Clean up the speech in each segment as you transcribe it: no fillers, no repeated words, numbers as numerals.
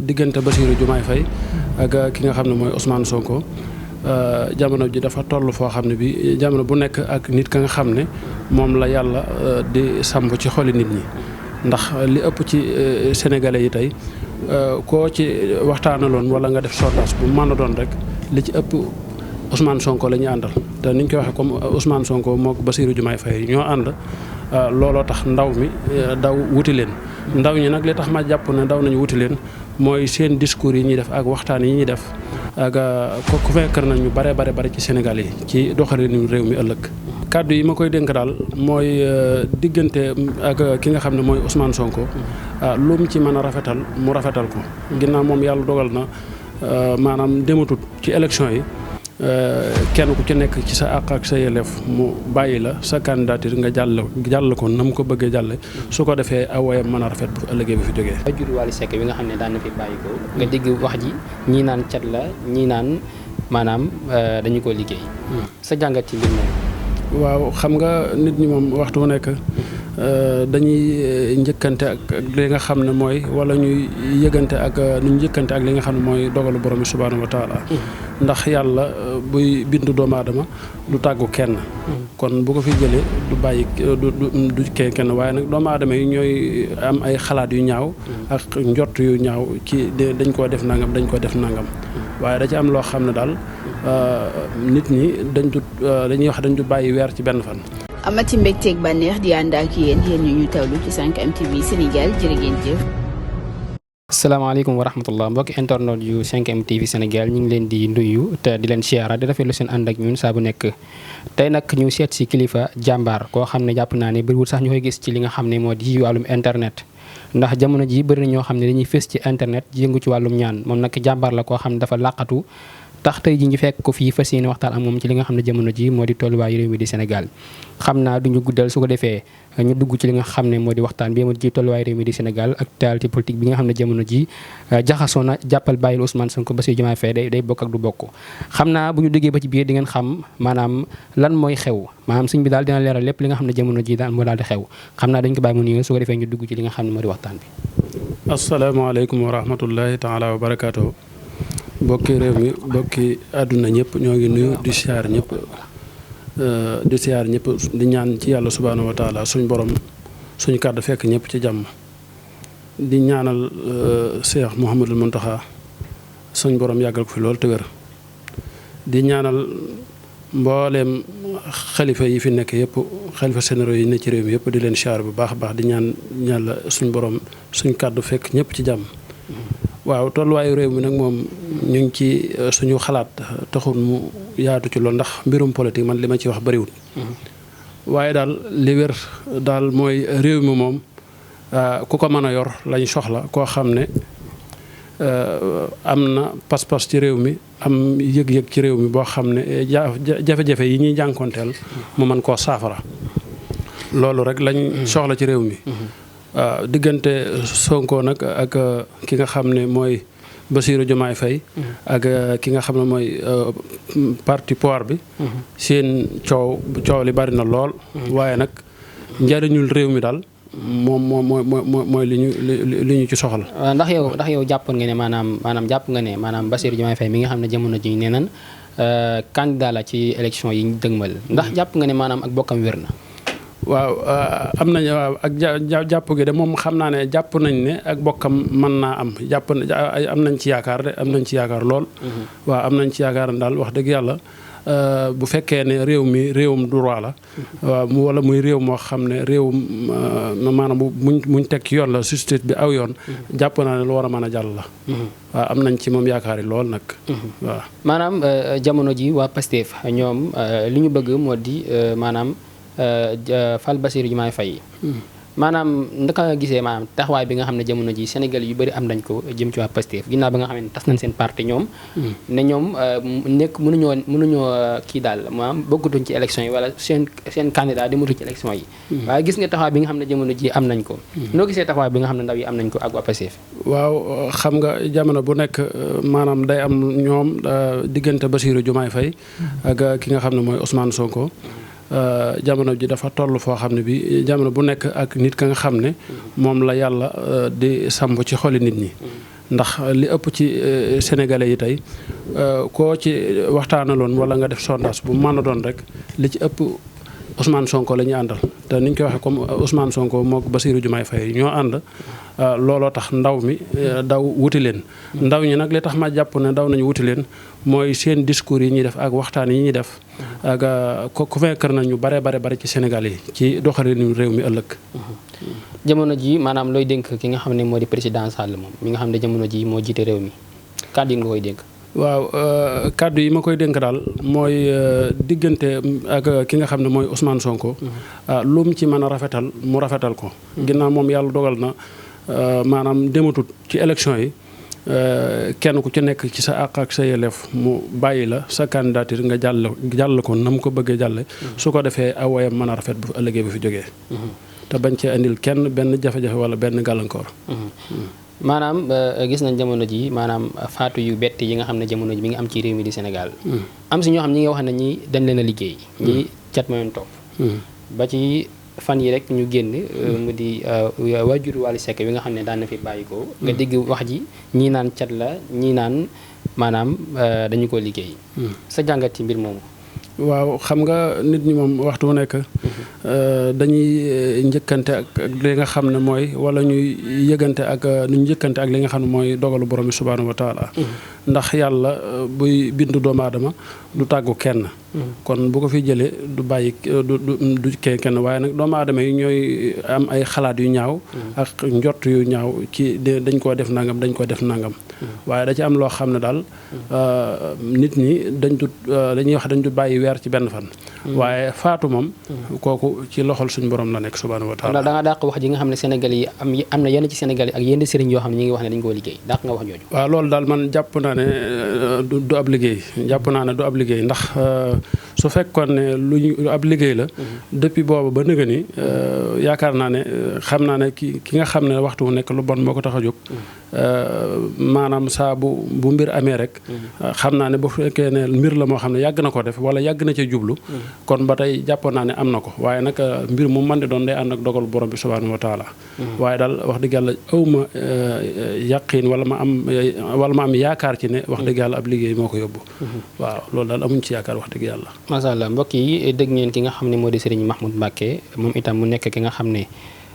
diggante Bassirou Diomaye Faye ak ki nga xam ne mooy Ousmane Sonko jamono ji dafa toll foo xam ne bi jamono bu nekk ak nit ka nga xam ne moom la yàlla di samp ci xoli nit ñi ndax li ëpp ci sénégalais yi tey koo ci waxtaanaloon wala nga def sondage bu mën a doon rek li ci ëpp Ousmane Sonko la ñuy àndal te niñ koy waxee comme Ousmane Sonko moo ko Bassirou Diomaye Faye ñoo ànd looloo tax ndaw mi daw wuti leen ndaw ñi nag li tax ma jàpp ne daw nañu wuti leen mooy seen discours yi ñuy def ak waxtaan yi ñuy def ak convaincre nañ ñu bare ci Sénégal yi ci doxalinu réew mi ëllëg. kàddu yi ma koy dénk daal mooy diggante ak ki nga xam ne mooy Ousmane Sonko lu mu ci mën a rafetal mu rafetal ko ginnaaw moom yàlla dogal na maanaam dematut ci élection yi. kenn ku ci nekk ci sa àq ak sa yelleef mu bàyyi la sa candidature nga jàll ko na mu ko bëggee jàlle su ko defee awoyam mën a rafet bu ëllëgee bi fi jógee. waajur Wally Seck bi nga xam ne daan na fi bàyyi ko nga dégg wax ji ñii naan cat la ñii naan maanaam dañu ko liggéey. sa jàngat ci mbir moom. waaw xam nga nit ñi moom waxtu wu nekk dañuy njëkkante ak li nga xam ne mooy wala ñuy yëgante ak nu ñu njëkkante ak li nga xam ne mooy dogalu borom bi subhaanahu wa taala ndax yàlla buy bindu doomu aadama du tàggu kenn kon bu ko fi jëlee du bàyyi du kenn waaye nag doomu aadama yi ñooy am ay xalaat yu ñaaw ak njort yu ñaaw ci dañ koo def nangam waaye da ci am loo xam ne daal nit ñi dañuy wax dañ du bàyyi weer ci benn fan. amati mbégteeg bànneex di ànd ak yéen ñu tawlu ci 5M TV Sénégal jërë ngeen jëf. asalaamaaleykum wa rahmatullah mbokki internet yu 5M TV Sénégal ñu ngi leen di nuyu te di leen siyaara di rafetlu seen ànd ak ñun saa bu nekk tey nag ñu seet si kilifa jàmbaar koo xam ne jàpp naa ne bëriwul sax ñu koy gis ci li nga xam ne moo di wàllum internet ndax jamono ji bëri na ñoo xam ne dañuy fës ci internet yëngu ci wàllum ñaan moom nag jàmbaar la koo xam ne dafa làqatu tax tey ji ñu fekk ko fii fas yéene waxtaan ak moom ci li nga xam ne jamono ji moo di tolluwaayu réew mi di Sénégal xam naa duñu guddal su ko defee ñu dugg ci li nga xam ne moo di waxtaan bi moo di tolluwaayu réew mi di Sénégal ak actualité politique bi nga xam ne jamono ji jaxasoo na jàppal bàyyil Ousmane Sonko Bassirou Diomaye Faye day bokk ak du bokk xam naa bu ñu duggee ba ci biir di ngeen xam maanaam lan mooy xew maanaam suñ bi daal dina leeral lépp li nga xam ne jamono ji daal moo daal di xew xam naa dañ ko bàyyi mu nuyoo su ko defee ñu dugg ci li nga xam ne moo di waxtaan bi. asalaamaaleykum wa rahmatullahi taala wa barakaatu. bokki réew mi bokki àdduna ñëpp ñoo ngi nuyu di siyaar ñëpp di ñaan ci yàlla subhaanahu wa taala suñ borom suñu kàddu fekk ñëpp ci jàmm di ñaanal Cheikh Mouhamadul Mountakha suñ borom yàggal ko fi loolu te wér di ñaanal mbooleem xalifa yi fi nekk yëpp xalifa généraux yi ne ci réew mi yëpp di leen siyaar bu baax a baax di ñaan yàlla suñ borom suñ kàddu fekk ñëpp ci jàmm. waaw tolluwaayu réew mi nag moom ñu ngi ci suñu xalaat taxul mu yaatu ci loolu ndax mbirum politique man li ma ci wax bëriwul. waaye daal li wér daal mooy réew mi moom ku ko mën a yor lañ soxla koo xam ne am na pas-pas ci réew mi am yëg-yëg ci réew mi boo xam ne jafe-jafe yi ñuy jànkoonteel mu mën koo saafara loolu rek lañ soxla ci réew mi. waaw diggante Sonko nag ak ki nga xam ne mooy Bassirou Diomaye Faye ak ki nga xam ne mooy parti pouvoir bi seen coow li bari na lool waaye nag njariñul réew mi daal moom mooy li ñu ci soxla. ndax yow jàppoon nga ne maanaam jàpp nga ne maanaam Bassirou Diomaye Faye mi nga xam ne jamono ji nee nan candidat la ci élection yi ñu dëgmal ndax jàpp nga ne maanaam ak bokkam wér na. waaw am nañ waaw ak jàpp gi de moom xam naa ne jàpp nañ ne ak bokkam mën naa am am nañ ci yaakaar de am nañ ci yaakaar lool. waaw am nañ ci yaakaar daal wax dëgg yàlla bu fekkee ne réew mi réewum droit la. waaw wala muy réew moo xam ne réewum maanaam muñ teg ci yoon la justice bi aw yoon. jàpp naa ne lu war a mën a jàll la. waaw am nañ ci moom yaakaar yi lool nag. waaw maanaam jamono ji waa Pastef ñoom li ñu bëgg moo di maanaam. fal Bassirou Diomaye Faye maanaam ndaka nga gisee maanaam taxawaay bi nga xam ne jamono ji Sénégal yu bëri am nañ ko jëm ci waa Pastef ginnaaw ba nga xam ne tas nañ seen parti ñoom ne ñoom mënuñoo kii daal maanaam bokkutuñ ci élection yi wala seen candidat di mutu ci élection yi waaye gis nga taxawaay bi nga xam ne jamono ji am nañ ko noo gisee taxawaay bi nga xam ne ndaw yi am nañ ko ak waa Pastef. waaw xam nga jamono bu nekk maanaam day am ñoom diggante Bassirou Diomaye Faye ak ki nga xam ne mooy Ousmane Sonko jamono ji dafa toll foo xam ne bi jamono bu nekk ak nit ka nga xam ne moom la yàlla di samp ci xoli nit ñi ndax li ëpp ci sénégalais yi tey koo ci waxtaanaloon wala nga def sondage bu mën a doon rek li ci ëpp Ousmane Sonko la ñuy àndal te niñ koy waxee comme Ousmane Sonko moo Bassirou Diomaye Faye ñoo ànd looloo tax ndaw mi daw wuti leen. ndaw ñi nag li tax ma jàpp ne daw nañu wuti leen mooy seen discours yi ñuy def ak waxtaan yi ñuy def ak convaincre nañu bare ci Sénégal yi ci doxalinu réew mi ëllëg. jamono ji maanaam looy dénk ki nga xam ne moo di président Sall moom mi nga xam ne jamono ji moo jiite réew mi kàddu yi nga koy dénk. waaw kàddu yi ma koy dénk daal mooy diggante ak ki nga xam ne mooy Ousmane Sonko. lu mu ci mën a rafetal mu rafetal ko. ginnaaw moom yàlla dogal na maanaam dematut ci élection yi kenn ku ci nekk ci sa àq ak sa yelleef mu bàyyi la sa candidature nga jàll ko na mu ko bëggee jàlle su ko defee awoyam mën a rafet bu ëllëgee bu fi jógee. te bañ cee indil kenn benn jafe-jafe wala benn gàllankoor. maanaam gis nañ jamono ji maanaam faatu yu bett yi nga xam ne jamono ji mi ngi am ci réew mi di Sénégal. am si ñoo xam ñi ngi wax ne ñi dañ leen a liggéey. ñi cat ma yoon topp. ba ci fan yi rek ñu génn mu di waajur Wally Seck bi nga xam ne daan na fi bàyyi ko. nga dégg wax ji ñii naan cat la ñii naan maanaam dañu ko liggéey. sa jàngat ci mbir moomu. waaw xam nga nit ñi moom waxtu bu nekk dañuy njëkkante ak li nga xam ne mooy wala ñuy yëgante ak nu ñu njëkkante ak li nga xam ne mooy dogalu borom bi subhaanahu wa taala ndax yàlla buy bindu doomu aadama du tàggu kenn. kon bu ko fi jëlee du bàyyi du kenn waaye nag doomu aadama yi ñooy am ay xalaat yu ñaaw. ak njort yu ñaaw ci dañ koo def nangam dañ koo def nangam. waaye da ci am loo xam ne daal nit ñi dañuy wax dañ du bàyyi weer ci benn fan. waaye faatu moom. kooku ci loxol suñu borom la nekk subhaanahu wa taala. da nga dàq wax ji nga xam ne Sénégal yi am na yenn ci Sénégal yi ak yenn sëriñ yoo xam ne ñi ngi wax ne dañu koo liggéey dàq nga wax jooju. waaw loolu daal man jàpp naa ne du ab liggéey jàpp naa ne du ab liggéey ndax su fekkoon ne lu ab liggéey la. depuis boobu ba nëgë ni yaakaar naa ne xam naa ne ki nga xam ne waxtu mu nekk lu bon moo ko tax a jóg. maanaam saa bu mbir amee rek. xam naa ne bu fekkee ne mbir la moo xam ne yàgg na ko def wala yàgg na ca jublu. kon ba tey jàppoon naa ne am na ko waaye nag mbir mu mën di doon day ànd ak dogal borom bi subhaanahu wa taala. waaye daal wax dëgg yàlla awma yàqiin wala ma am yaakaar ci ne wax dëgg yàlla ab liggéey moo ko yóbbu. waaw loolu daal amuñ ci yaakaar wax dëgg yàlla. macha allah mbokk yi dégg ngeen ki nga xam ne moo di Serigne Mahmoud Mbacké moom itam mu nekk ki nga xam ne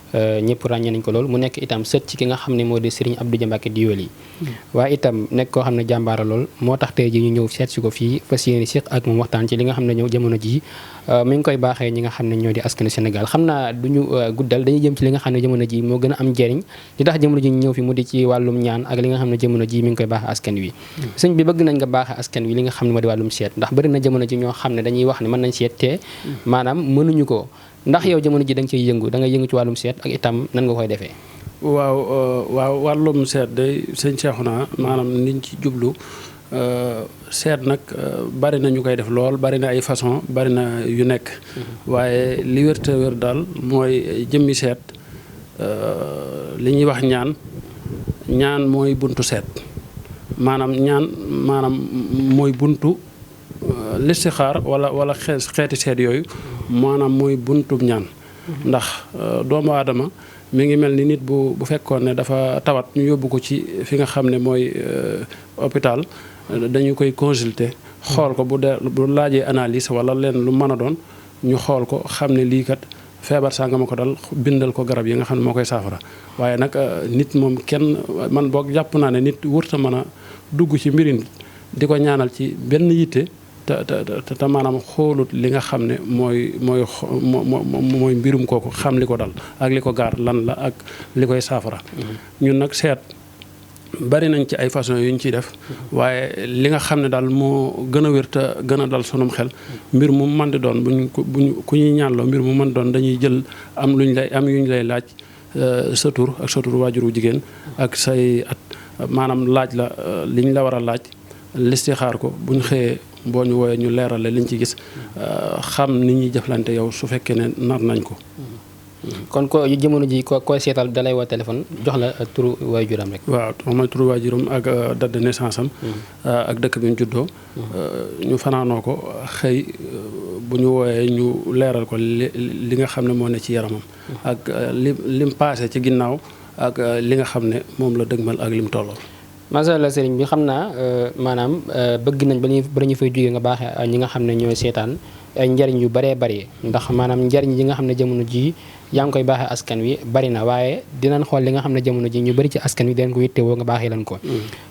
ñëpp ràññee nañ ko lool mu nekk itam sët ci ki nga xam ne moo di Serigne Abdou Dia Mbacké Doyoly waaye itam nekk koo xam ne jàmbaara lool moo tax tey ji ñu ñëw seet si ko fii fas yéene séq ak moom waxtaan ci li nga xam ne ñëw jamono ji mi ngi koy baaxee ñi nga xam ne ñoo di askanu Sénégal xam naa duñu guddal dañuy jëm ci li nga xam ne jamono ji moo gën a am njëriñ li tax jamono ji ñu ñëw fi mu di ci wàllum ñaan ak li nga xam ne jamono ji mi ngi koy baaxee askan wi sëñ bi bëgg nañ nga baaxee askan wi li nga xam ne moo di wàllum seet ndax bëri na jamono ji ñoo xam ne dañuy wax ne mën nañ seet te maanaam mënuñu ko ndax yow jamono ji da nga ciy yëngu da nga yëngu ci wàllum seet ak itam nan nga koy defee. waaw wàllum seet day sëñ Cheikhouna maanaam niñ ci jublu seet nag bari na ñu koy def lool bari na ay façon bari na yu nekk. waaye li wér te wér daal mooy jëmmi seet li ñuy wax ñaan mooy buntu seet maanaam mooy buntu listixaar wala xeeti seet yooyu. maanaam mooy buntub ñaan ndax doomu aadama mi ngi mel ni nit bu fekkoon ne dafa tawat ñu yóbbu ko ci fi nga xam ne mooy hôpital dañu koy consulter xool ko bu laajee analyse wala leen lu mën a doon ñu xool ko xam ne lii kat feebar sàngama ko dal bindal ko garab yi nga xam ne moo koy saafara waaye nag nit moom kenn man boog jàpp naa ne nit wërta mën a dugg ci mbiri nit di ko ñaanal ci benn yitte te maanaam xoolut li nga xam ne mooy mbirum kooku xam li ko dal ak li ko gaar lan la ak li koy saafara. ñun nag seet bari nañ ci ay façon yu ñu ciy def waaye li nga xam ne daal moo gën a wér te gën a dal sunum xel mbir mu mën di doon buñ ku ñuy ñaanloo mbir mu mën doon dañuy jël am yu ñu lay laaj sa tur ak sa tur waajuru jigéen ak say at maanaam laaj la liñ la war a laaj listixaar ko buñ xëyee boo ñu wooyee ñu leerale liñ ci gis xam ni ñuy jëflante yow su fekkee ne nar nañ ko. kon ko jamono ji koy seetal dalay woo téléphone jox la turu waajuram rek. waaw mooy turu waajuram ak date de naissance am. ak dëkk bi mu juddoo. ñu fanaanoo ko xëy bu ñu wooyee ñu leeral ko li nga xam ne moo ne ci yaramam. ak lim paase ci ginnaaw ak li nga xam ne moom la dëgmal ak lim tolloo. macha allah sëriñ bi xam naa maanaam bëgg nañ ba ñu fay jógee nga baaxee ñi nga xam ne ñooy seetaan ay njariñ yu baree bari ndax maanaam njariñ yi nga xam ne jamono ji yaa ngi koy baaxee askan wi bari na waaye dinañ xool li nga xam ne jamono ji ñu bari ci askan wi dinañ ko yittewoo nga baaxee leen ko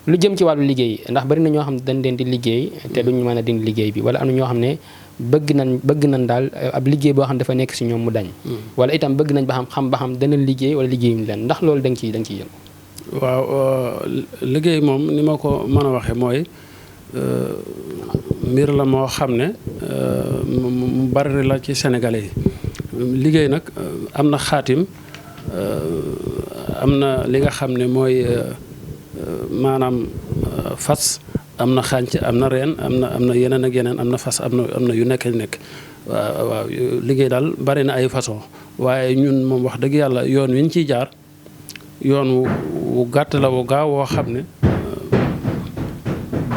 lu jëm ci wàllu liggéey ndax bari na ñoo xam ne dañ leen di liggéey te duñu mën a dindi liggéey bi wala am na ñoo xam ne bëgg nañ daal ab liggéey boo xam dafa nekk si ñoom mu dañ wala itam bëgg nañ ba xam ba xam danañ liggéey wala liggéeyuñu leen ndax loolu da nga ciy yëngu. waaw liggéey moom ni ma ko mën a waxee mooy mbir la moo xam ne mu bari la ci sénégalais yi liggéey nag am na xaatim am na li nga xam ne mooy maanaam fas am na xànc am na reen am na yeneen ak yeneen am na fas am na yu nekk waaw liggéey daal bari na ay façon waaye ñun moom wax dëgg yàlla yoon wi ñu ciy jaar yoon wu gàtt la wu gaaw woo xam ne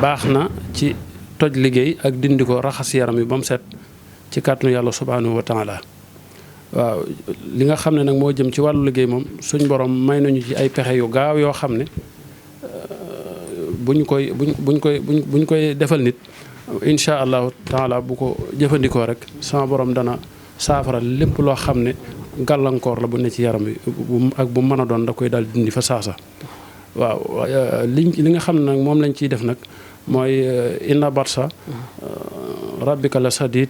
baax na ci toj liggéey ak dindi ko raxas yaram yi ba mu set ci kàttanu yàlla subhanahu wa taala waaw li nga xam ne nag moo jëm ci wàllu liggéey moom suñ borom may nañu ci ay pexe yu gaaw yoo xam ne buñ koy defal nit incha allahu taala bu ko jëfandikoo rek sama borom dana saafara lépp loo xam ne gàllankoor la bu ne ci yaram wi ak bu mën a doon da koy daal dindi fa saasa waaw li nga xam ne nag moom lañ ciy def nag mooy inna batsa rabbika la sadid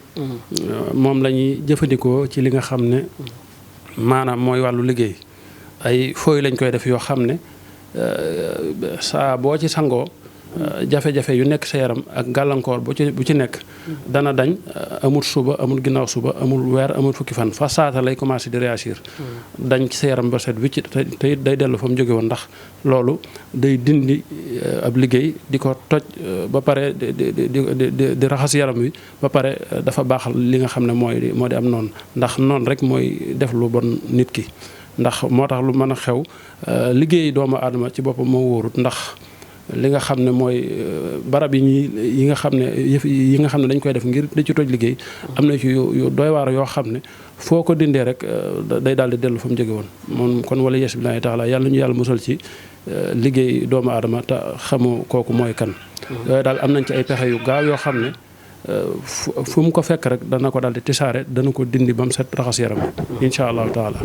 moom la ñuy jëfandikoo ci li nga xam ne maanaam mooy wàllu liggéey ay fooy lañ koy def yoo xam ne saa boo ci sangoo jafe-jafe yu nekk sa yaram ak gàllankoor bu ci nekk dana dañ amul suba amul ginnaaw suba amul weer amul fukki fan fa saata lay commencé di réagir dañ ci sa yaram ba set wicc te it day dellu fa mu jóge woon ndax loolu day dindi ab liggéey di ko toj ba pare di raxas yaram wi ba pare dafa baax li nga xam ne moo di am noonu ndax noonu rek mooy def lu bon nit ki ndax moo tax lu mën a xew liggéey doomu aadama ci boppam moo wóorut ndax li nga xam ne mooy barab yi nga xam ne yi nga xam ne dañ koy def ngir di ci toj liggéey am na ci yu doy waar yoo xam ne foo ko dindee rek day daal di dellu fa mu jóge woon moom kon wala yes billahi taala yàlla ñu yàlla musal ci liggéey doomu aadama te xamu kooku mooy kan yooyu daal am nañ ci ay pexe yu gaaw yoo xam ne fu mu ko fekk rek dana ko daal di tisaare dana ko dindi ba mu set raxas yaram incha allahu taala.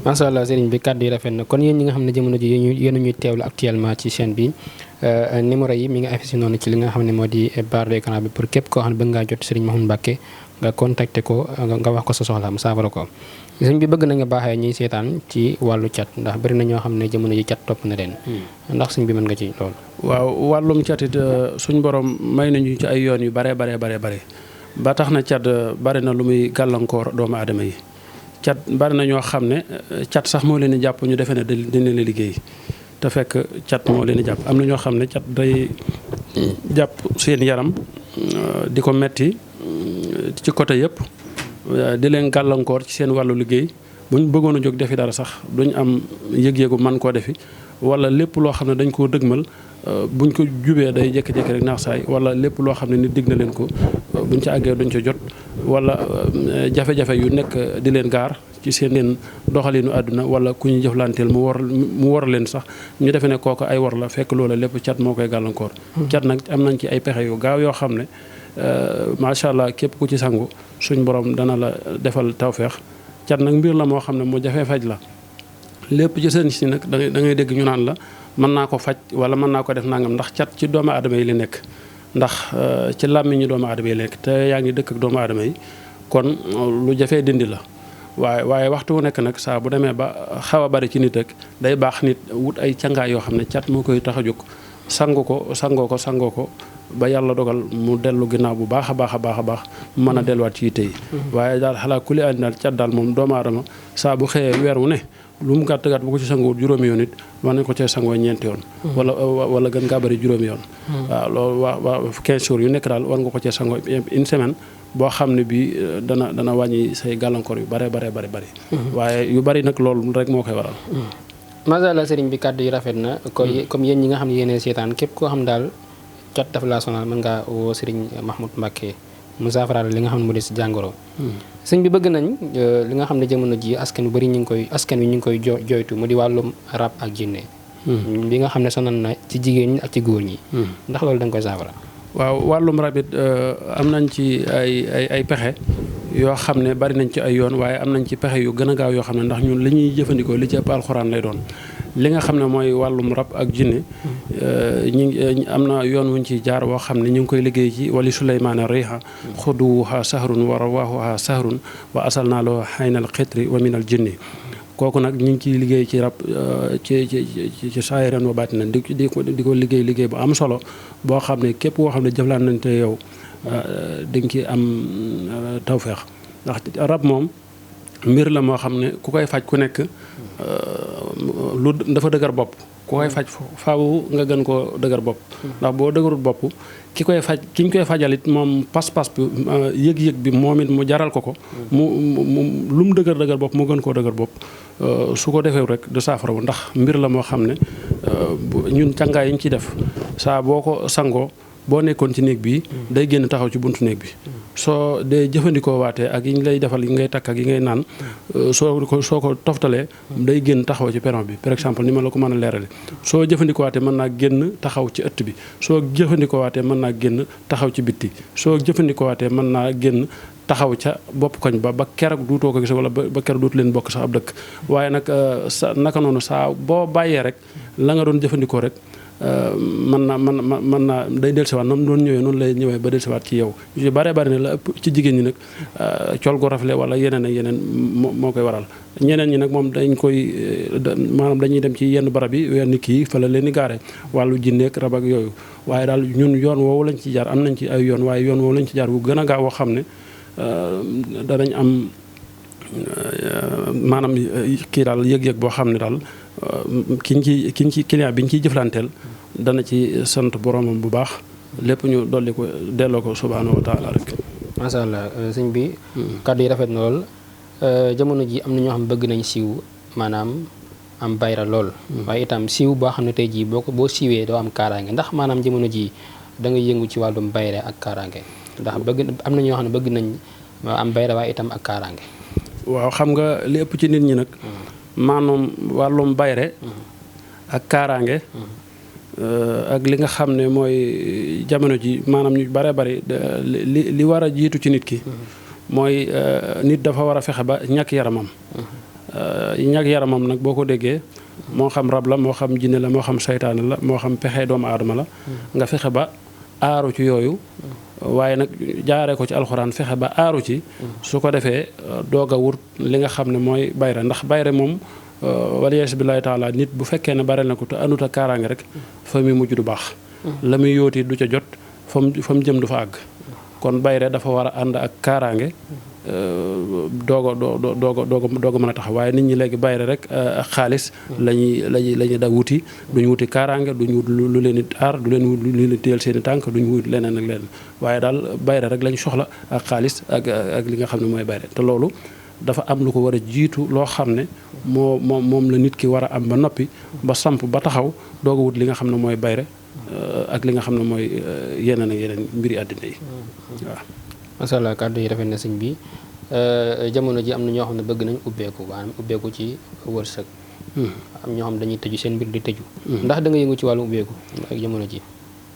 macha allah sëriñ bi kàddu yi rafet na kon yéen ñi nga xam ne jamono ji yéen ñuy teewlu actuellement ci chaîne bi numéro yi mi ngi affiché noonu ci li nga xam ne moo di barre d'écran bi pour képp koo xam ne bëgg ngaa jot sëriñ Mahmoud Mbacké nga contacté ko nga wax ko sa soxla mu saafara ko sëriñ bi bëgg na nga baaxee ñuy seetaan ci wàllu cat ndax bari na ñoo xam ne jamono ji cat topp na leen ndax sëriñ bi mën nga ci loolu. waaw wàllum cat it suñ borom may nañu ci ay yoon yu bare ba tax na cat bari na lu muy gàllankoor doomu aadama yi cat bari na ñoo xam ne cat sax moo leen di jàpp ñu defee ne dina leen liggéey te fekk cat moo leen di jàpp am na ñoo xam ne cat day jàpp seen yaram di ko metti ci côté yëpp di leen gàllankoor ci seen wàllu liggéey bu ñu bëggoon a jóg defi dara sax duñ am yëg-yëgu man koo defi wala lépp loo xam ne dañ koo dëgmal buñ ko jubee day jékki-jékki rek naax saay wala lépp loo xam ne nit dig na leen ko buñ ca àggee duñ ca jot wala jafe-jafe yu nekk di leen gaar ci seen doxalinu àdduna wala ku ñu jëflanteel mu war leen sax ñu defe ne kooku ay war la fekk loola lépp cat moo koy gàllankoor. cat nag am nañ ci ay pexe yu gaaw yoo xam ne macha allah képp ku ci sangu suñ borom dana la defal tawféex cat nag mbir la moo xam ne mu jafee faj la lépp ci seen si nag da ngay dégg ñu naan la mën naa ko faj wala mën naa ko def nangam ndax cat ci doomu aadama yi li nekk ndax ci làmmiñu doomu aadama yi li nekk te yaa ngi dëkk ak doomu aadama yi kon lu jafee dindi la waaye waxtu wu nekk nag saa bu demee ba xaw a bari ci nit rek day baax nit wut ay cangaay yoo xam ne cat moo koy tax a jóg sangoo ko ba yàlla dogal mu dellu ginnaaw bu baax a baax mën a delluwaat ci yitte yi waaye daal xalaa kuli àndi daal cat daal moom doomu aadama saa bu xëyee weer wu ne lu mu gàtt bu ko ci sangoowut juróomi yoon it war nañ ko cee sangoo ñeenti yoon wala gën ngaa bëri juróomi yoon waaw loolu waa 15 jours yu nekk daal war nga ko cee sangoo une semaine boo xam ne bii dana wàññi say gàllankoor yu bare waaye yu bari nag loolu rek moo koy waral macha allah sëriñ bi kàddu yi rafet na comme yéen ñi nga xam ne yéenee seetaan képp koo xam daal cat dafa laa sonal mën ngaa woo sëriñ Mahmoud Mbacké mu saafaraal li nga xam ne mu des si jàngoro sëñ bi bëgg nañ li nga xam ne jamono ji askan wi ñu ngi koy jooytu mu di wàllum rab ak jinne bi nga xam ne sonal na ci jigéen ñi ak ci góor ñi. ndax loolu da nga koy saafara. waaw wàllum rab it am nañ ci ay pexe yoo xam ne bari nañ ci ay yoon waaye am nañ ci pexe yu gën a gaaw yoo xam ne ndax ñun li ñuy jëfandikoo li ci ëpp alxuraan lay doon. li nga xam ne mooy wàllum rab ak jinne am na yoon wuñ ciy jaar woo xam ne ñu ngi koy liggéey ci wali suleymaana riha xuduwuha sahrun wa rawaahuha sahrun wa asal naa loo xaynal xitri wa minal jinni kooku nag ñu ngi ciy liggéey ci rab ci saayiran wa baatinan di ko liggéey bu am solo boo xam ne képp koo xam ne jëflante yow di nga ci am tawféex ndax rab moom mbir la moo xam ne ku koy faj ku nekk lu dafa dëgër bopp ku koy faj faaw nga gën koo dëgër bopp ndax boo dëgërul bopp ki ñu koy fajalit moom pas-pas bi yëg-yëg bi moom it mu jaral ko mu lu mu dëgër bopp mu gën koo dëgër bopp su ko defee rek du saafarawu ndax mbir la moo xam ne ñun càngaay yi ñu ciy def saa boo ko sangoo boo nekkoon ci néeg bi day génn taxaw ci buntu néeg bi soo dee jëfandikoo waatee ak yi ñu lay defal yi ngay takk ak yi ngay naan soo ko toftalee day génn taxaw ci perron bi par exemple ni ma la ko mën a leerale soo jëfandikoo waatee mën naa génn taxaw ci ëtt bi soo jëfandikoo waatee mën naa génn taxaw ci bitti soo jëfandikoo waatee mën naa génn taxaw ca bopp koñ ba keroog duutoo ko gis wala ba keroog duutu leen bokk sax ab dëkk waaye nag naka noonu saa boo bàyyee rek la nga doon jëfandikoo rek mën naa day dellusiwaat noonu doon ñëwee noonu lay ñëwee ba dellusiwaat ci yow yu bare bari ne la ëpp ci jigéen ñi nag col gu rafle wala yeneen ak yeneen moo koy waral ñeneen ñi nag moom maanaam dañuy dem ci yenn barab yi yenn kii fa la leen di gaare wàllu jinneek rab ak yooyu waaye daal ñun yoon woowu lañ ci jaar am nañ ci ay yoon waaye yoon woowu lañ ci jaar bu gën a gaaw woo xam ne danañ am maanaam kii daal yëg-yëg boo xam ne daal kiñ ci client bi ñu ciy jëflanteel dana ci sant boromam bu baax lépp ñu dolli ko delloo ko subhaanahu wa taala rek. macha allah sëñ bi. kàddu yi rafet na lool jamono ji am na ñoo xam bëgg nañ siiw maanaam am bayra lool. waaye itam siiw boo xam ne tey jii boo siiwee doo am kaaraange ndax maanaam jamono ji da nga yëngu ci wàllum bayre ak kaaraange ndax am na ñoo xam ne bëgg nañ am bayra waaye itam ak kaaraange. waaw xam nga li ëpp ci nit ñi nag. maanaam wàllum bayre ak kaaraange ak li nga xam ne mooy jamono ji maanaam ñu bare bari li war a jiitu ci nit ki mooy nit dafa war a fexe ba ñàkk yaramam ñàkk yaramam nag boo ko déggee moo xam rab la moo xam jinne la moo xam saytaane la moo xam pexe doomu aadama la nga fexe ba aaru ci yooyu waaye nag jaaree ko ci alxuraan fexe ba aaru ci su ko defee doog a wut li nga xam ne mooy bayre ndax bayre moom waliyees billaahi taala nit bu fekkee ne bare na ko te andut ak kaaraange rek fa muy mujj du baax la muy yóoti du ca jot fa mu jëm du fa àgg kon bayre dafa war a ànd ak kaaraange doog a mën a taxaw waaye nit ñi léegi bayre rek ak xaalis lañuy da wuti duñu wuti kaaraange duñu wut lu leen di aar du leen wut lu leen di téyel seen i tànk duñu wut leneen ak leneen waaye daal bayre rek lañ soxla ak xaalis ak li nga xam ne mooy bayre te loolu dafa am lu ko war a jiitu loo xam ne moom la nit ki war a am ba noppi ba samp ba taxaw doog a wut li nga xam ne mooy bayre ak li nga xam ne mooy yeneen ak yeneen mbiri àddina yi waaw. macha allah kàddu yi rafet na sëñ bi jamono ji am na ñoo xam ne bëgg nañ ubbeeku maanaam ubbeeku ci wërsëg. am ñoo xam dañuy tëju seen mbir di tëju. ndax da nga yëngu ci wàllu ubbeeku ak jamono ji.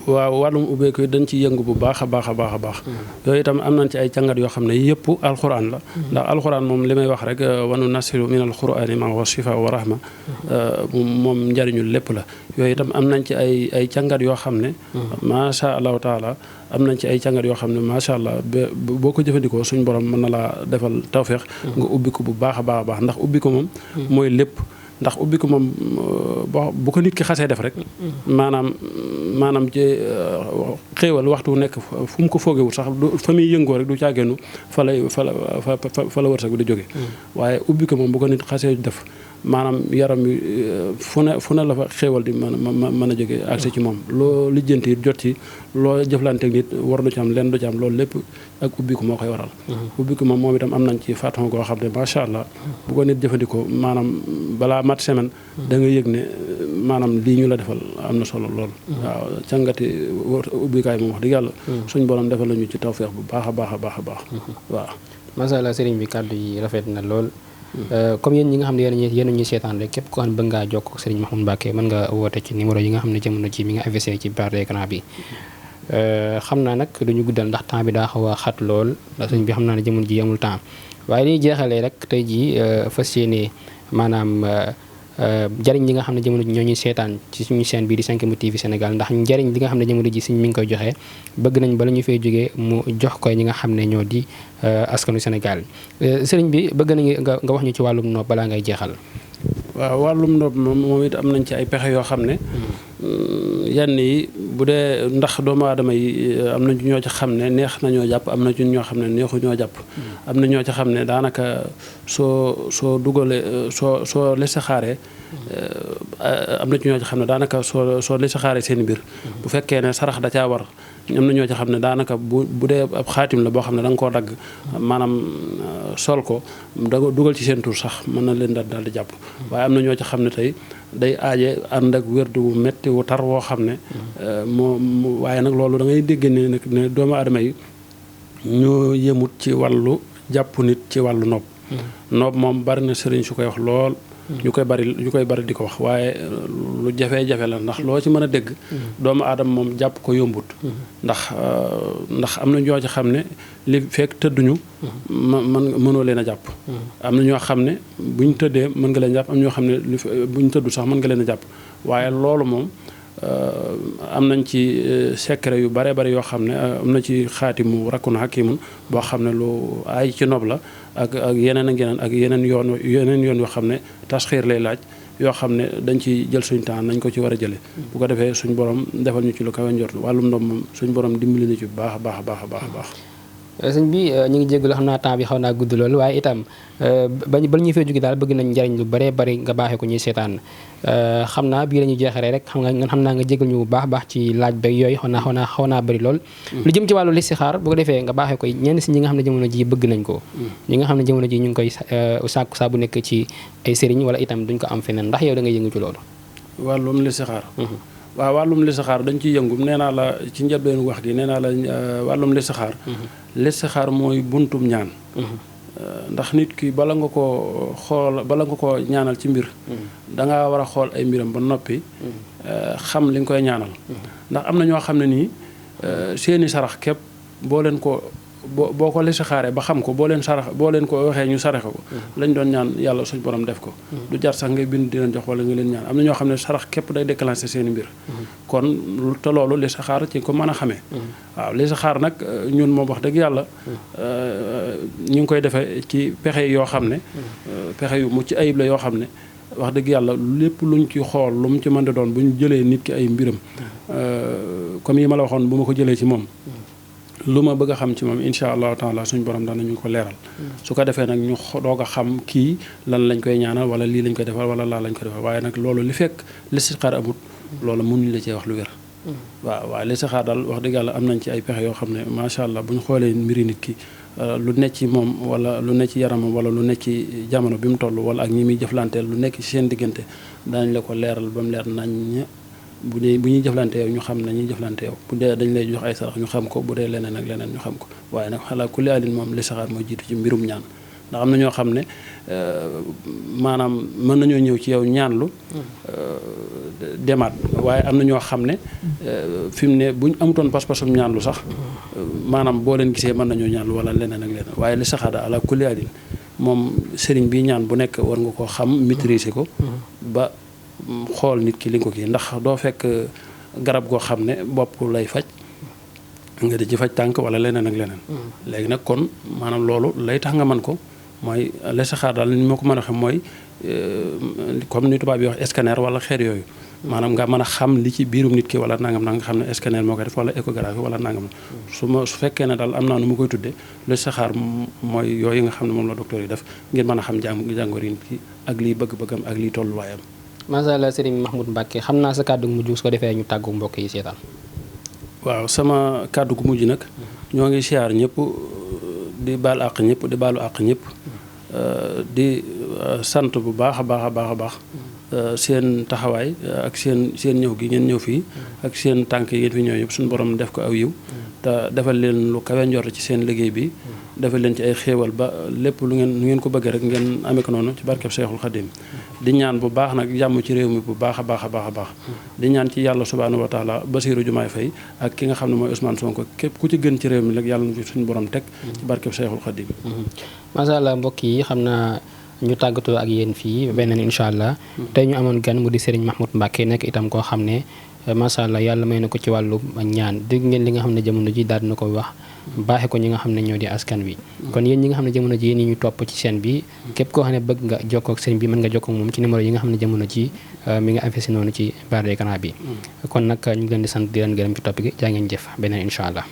waaw wàllum ubbeeku yi dañ ci yëngu bu baax a baax a baax a baax yooyu itam am nañ ci ay càngat yoo xam ne yëpp alxuraan la ndax alxuraan moom li may wax rek wanu nasiru min alxuraani ma wa shifa wa rahma moom njariñul lépp la yooyu itam am nañ ci ay càngat yoo xam ne macha allahu taala am nañ ci ay càngat yoo xam ne macha allah boo ko jëfandikoo suñ borom mën na laa defal tawféex nga ubbi ko bu baax a baax a baax ndax ubbi ko moom mooy lépp ndax ubbi ko moom bu ko nit ki xasee def rek maanaam ci xéewal waxtu nekk fu mu ko foogewul sax fa muy yëngoo rek du caageenu fa la wërsëg bi di jóge waaye ubbi ko moom bu ko nit xasee def maanaam yaram wi fu ne la fa xéewal di mën a jóge accès ci moom loo lijjanti jot ci loo jëflanteeg nit war du ci am leen du ci am loolu lépp ak ubbi ko moo koy waral ubbi ko moom itam am nañ ci façon goo xam ne macha allah bu ko nit jëfandikoo maanaam balaa mat semaine da nga yëg ne maanaam lii ñu la defal am na solo lool waaw càngati ubbikaay moom wax dëgg yàlla suñ borom defal lañu ci tawfeex bu baax a baax a baax a baax waaw macha allah sëriñ bi kàddu yi rafet na lool comme yéen ñi nga xam ne yéen ñuy seetaan rek képp ko xam ne bëgg ngaa jokkoo ak Serigne Mahmoud Mbacké mën nga woote ci numéro yi nga xam ne jamono ci mi nga affiché ci barre d'écran bi xam naa nag duñu guddal ndax temps bi daa xaw a xat lool ndax sëñ bi xam naa ne jamono ji amul temps waaye dañuy jeexalee rek tey jii fas yéene maanaam njariñ li nga xam ne jamono ji ñoo ñuy seetaan ci suñu chaîne bii di 5M TV Sénégal ndax njariñ li nga xam ne jamono ji suñ mi ngi koy joxe bëgg nañ bala ñu fay jógee mu jox ko ñi nga xam ne ñoo di askanu Sénégal sëriñ bi bëgg nañu nga wax ñu ci wàllum nopp balaa ngay jeexal. waaw wàllum nopp moom it am nañ ci ay pexe yoo xam ne yenn yi bu dee ndax doomu aadama yi am na ñoo ci xam ne neex nañoo jàpp am na ci ñoo xam ne neexu ñoo jàpp am na ñoo ci xam ne daanaka soo dugalee soo listixaaree am na ci ñoo ci xam ne daanaka soo listixaaree seen mbir bu fekkee ne sarax da caa war am na ñoo ci xam ne daanaka bu dee ab xaatim la boo xam ne da nga koo dagg maanaam sol ko da dugal ci seen tur sax mën na leen daal di jàpp waaye am na ñoo ci xam ne tey day aaje ànd ak wérdu wu metti wu tar woo xam ne waaye nag loolu da ngay dégg ne doomu aadama yi ñoo yemut ci wàllu jàpp nit ci wàllu nopp nopp moom bari na sëriñ su koy wax lool ñu koy bari di ko wax waaye lu jafe-jafe la ndax loo ci mën a dégg doomu aadama moom jàpp ko yombut ndax am na ñoo ci xam ne li fekk tëdduñu mënoo leen a jàpp am na ñoo xam ne buñ tëddee mën nga leen jàpp am ñoo xam ne buñ tëddu sax mën nga leen a jàpp waaye loolu moom am nañ ci secret yu bare bari yoo xam ne am na ci xaatimu rakkun hakimun boo xam ne lu ay ci nopp la ak yeneen ak yeneen yoon yoo xam ne tasxiir lay laaj yoo xam ne dañ ci jël suñ temps nañ ko ci war a jële bu ko defee suñ borom defal ñu ci lu kawe njort wàllum nopp moom suñ borom dimbali na ci bu baax a baax a baax a baax a baax sëñ bi ñu ngi jégalu xam naa temps bi xaw naa gudd loolu waaye itam ba ñu fay jóge daal bëgg nañ njariñ lu bëree bëri nga baaxee ko ñuy seetaan xam naa bii la ñuy jeexalee rek xam naa nga jégal ñu bu baax ci laaj beeg yooyu xaw naa bëri lool lu jëm ci wàllu listixaar bu ko defee nga baaxee ko ñenn si ñi nga xam ne jamono ji bëgg nañ ko ñi nga xam ne jamono ji ñu ngi koy sàkku saa bu nekk ci ay sëriñ wala itam duñ ko am feneen ndax yow da nga yëngu ci loolu wàllum listixaar waaw wàllum listixaar dañ ciy yëngu nee naa la ci njëlbéenu wax gi nee naa la wàllum listixaar mooy buntum ñaan ndax nit ki bala nga ko ñaanal ci mbir dangaa war a xool ay mbiram ba noppi xam li nga koy ñaanal ndax am na ñoo xam ne nii seeni sarax képp boo ko listixaaree ba xam ko boo leen ko waxee ñu saraxe ko lañ doon ñaan yàlla suñ borom def ko du jar sax ngay bind di leen jox wala nga leen ñaan am na ñoo xam ne sarax képp day déclencher seeni mbir kon te loolu listixaar ci ko mën a xamee waaw listixaar nag ñun moom wax dëgg yàlla ñu ngi koy defee ci pexe yoo xam ne pexe yu mucc ayib la yoo xam ne wax dëgg yàlla lépp luñ ci xool lu mu ci mën di doon bu ñu jëlee nit ki ay mbiram comme yi ma la waxoon bu ma ko jëlee ci moom lu ma bëgg a xam ci moom incha allahu taala suñ borom danañu ko leeral su ko defee nag ñu doog a xam kii lan lañ koy ñaanal wala lii lañ koy defal wala laa lañ koy defal waaye nag loolu li fekk listixaar amut loolu mënuñ la cee wax lu wér waaw listixaar daal wax dëgg yàlla am nañ ci ay pexe yoo xam ne macha allah bu ñu xoolee mbiri nit ki lu nekk ci moom wala lu nekk ci yaramam wala lu nekk ci jamono bi mu toll wala ak ñi muy jëflanteel lu nekk ci seen diggante danañ la ko leeral ba mu leer nañ bu ñuy jëflante yow ñu xam nañuy jëflante yow bu dee dañ lay jox ay sarax ñu xam ko bu dee leneen ak leneen ñu xam ko waaye nag xalaa kulli alin moom listixaar mooy jiitu ci mbirum ñaan ndax am na ñoo xam ne maanaam mën nañoo ñëw ci yow ñaanlu demaat waaye am na ñoo xam ne fi mu ne buñ amutoon pas-pasum ñaanlu sax maanaam boo leen gisee mën nañoo ñaanlu wala leneen ak leneen waaye listixaar daal ala kulli alin moom sëriñ bi ñaan bu nekk war nga koo xam maîtriser ko ba xool nit ki li nga ko kii ndax doo fekk garab goo xam ne bopp lay faj nga di ci faj tànk wala leneen ak leneen léegi nag kon maanaam loolu lay tax nga mën ko mooy listixaar daal ni ma ko mën a xam mooy comme ni tubaab yi wax scanner wala xeet yooyu maanaam nga mën a xam li ci biirum nit ki wala nangam na nga xam ne scanner moo koy def wala échographie wala nangam su fekkee ne daal am naa nu mu koy tuddee listixaar mooy yooyu nga xam ne moom la docteur yi def ngir mën a xam jàngoro nit ki ak liy bëgg-bëggam ak liy tolluwaayam. macha allah Serigne Mahmoud Mbacké xam naa sa kàddu gu mujj su ko defee ñu tàggu mbokk yi seetaan. waaw sama kàddu gu mujj nag ñoo ngi siyaar ñëpp di baal àq ñëpp di baalu àq ñëpp di sant bu baax a baax a baax a baax seen taxawaay ak seen ñëw gi ngeen ñëw fii ak seen tànk yi ngeen fi ñëw yëpp suñu borom def ko aw yiw te defal leen lu kawe njort ci seen liggéey bi defal leen ci ay xéewal ba lépp lu ngeen ko bëggee rek ngeen amee ko noonu ci barkeb Seexul Xadim di ñaan bu baax nag jàmm ci réew mi bu baax a baax a baax a baax di ñaan ci yàlla subhaanahu wa taala Bassirou Diomaye Faye ak ki nga xam ne mooy Ousmane Sonko képp ku ci gën ci réew mi nag yàlla na suñu borom teg ci barkeb Seexul Xadim. macha allah mbokk yi xam naa ñu tàggatoo ak yéen fii beneen incha allah tey ñu amoon gan mu di Serigne Mahmoud Mbacké nekk itam koo xam ne macha allah yàlla may na ko ci wàllu ñaan dégg ngeen li nga xam ne jamono ji daal dina ko wax baaxe ko ñi nga xam ne ñoo di askan wi kon yéen ñi nga xam ne jamono ji yéen ñu topp ci chaîne bi képp koo xam ne bëgg nga jokkoo ak sëriñ bi mën nga jokkoo ak moom ci numéro yi nga xam ne jamono ji mi nga affiché noonu ci barre d'écran bi kon nag ñu ngi leen di sant di leen gërëm ci topp gi jaa ngeen jëf beneen incha allah